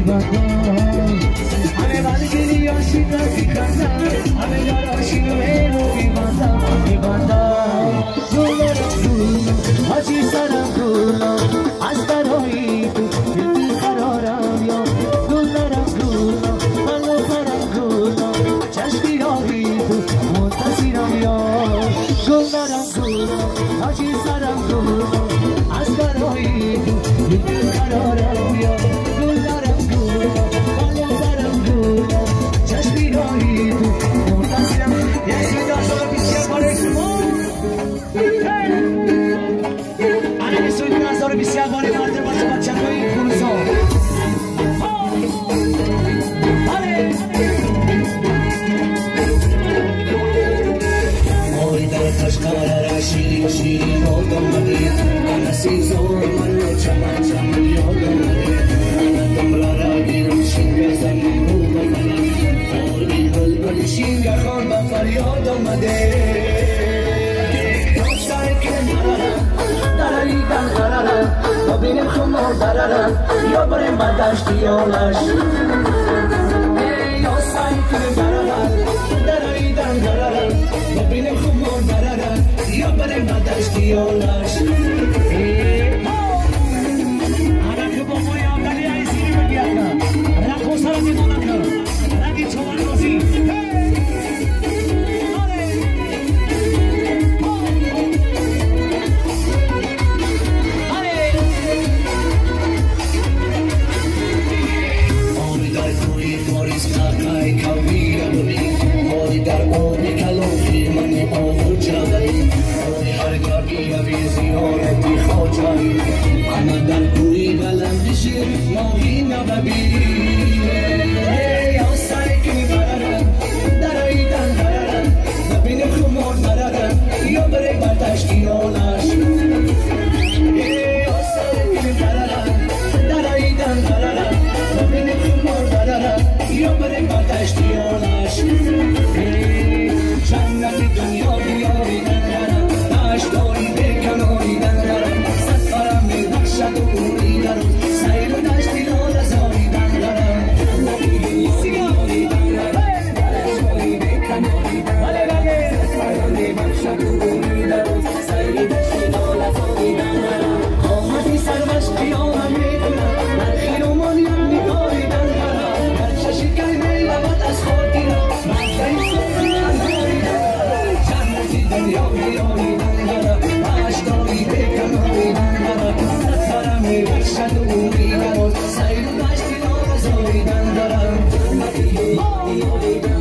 میبندم همه بلگیری آشین نزیکندم همه در آشین رو میبندم میبندم گلارم گلم حاجی سرم گلم از برای تو دل قرارم یا گلارم گلم من سرم گلم چشمی راهی تو منتظرم یا گلارم گلم حاجی سرم گلم از برای تو دل قرارم یا گلارم گلم من سرم گلم چشمی راهی تو منتظرم. 2021 بار شما انا 2021 بار مرد باشه بچه‌های خروسا. آی در قشقر شیرین شیرین یاد آمده نسیزار من رو چمن چمن یاد آمده من را گیرم شینگ زنم رو بمنم آرمی بلبل شینگ خان به فریاد آمده ببینیم خمار دررم یا بریم به دشتی آلش یا سعی کنیم دررم دراییدن دررم ببینیم خمار دررم یا بریم به دشتی آلش. آنکه بابای اولی ایزیری بگیرم رکو سر می‌مانم رگی چوان روزی انا در کوی بلند شیر ماهی نبی یا سعی کنی بررم دراییدن دررم ببینم خمار دررم یا بره بر دشتی آلش یا سعی کنی بررم دراییدن دررم ببینم خمار دررم یا بره بر دشتی آلش. جنت دنیا بیاری دررم دشتاری به کناری دررم Side